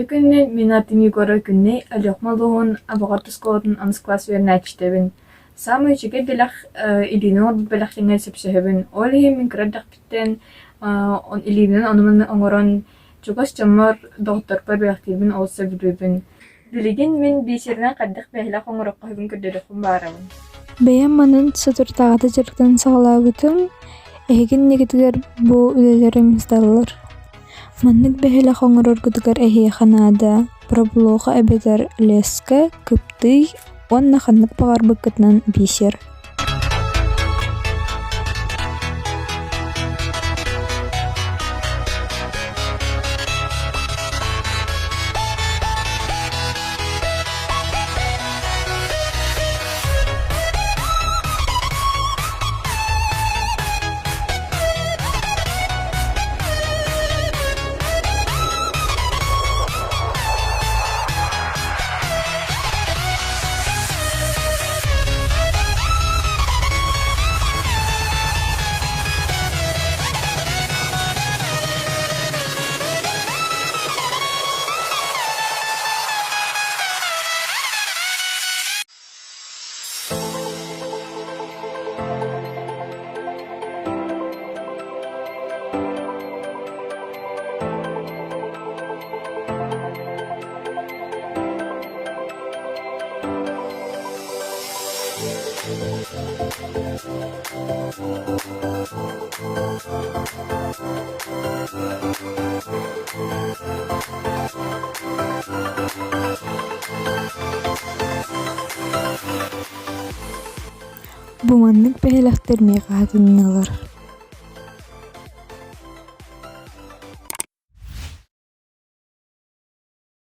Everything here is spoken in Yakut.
Үтүө күнүнэн, мин аатым Егора Күннэй, Өлүөхүмэ улууһун Абаҕат оскуолатын онус кылаас үөрэнээччитэбин. Саамай үчүгэй бэлэх илиинэн оҥорбут бэлэхтэринэн сөпсөһөбүн. Ол иһин мин кыра эрдэхпиттэн илиибинэн ону-маны оҥорон чугас дьоммор, доҕотторбор бэлэхтиирбин олус сөбүлүүбүн. Билигин мин бисеринэн хайдах бэһилэх оҥоруохха сөбүн көрдөрүөхпүн баҕарабын. Бэйэм манан соторутааҕыта дьарыктанан саҕалаабытым. Эһиги иннигитигэр бу үлэлэрим сыталлар. Маннык бэһилэх оҥороргутугар эһиэхэ наада проблоха эбэтэр леска, кыптый уонна ханнык баҕарбыккытынан бисер. Бу маннык бэһилэхтэр миэхэ хатаннылар.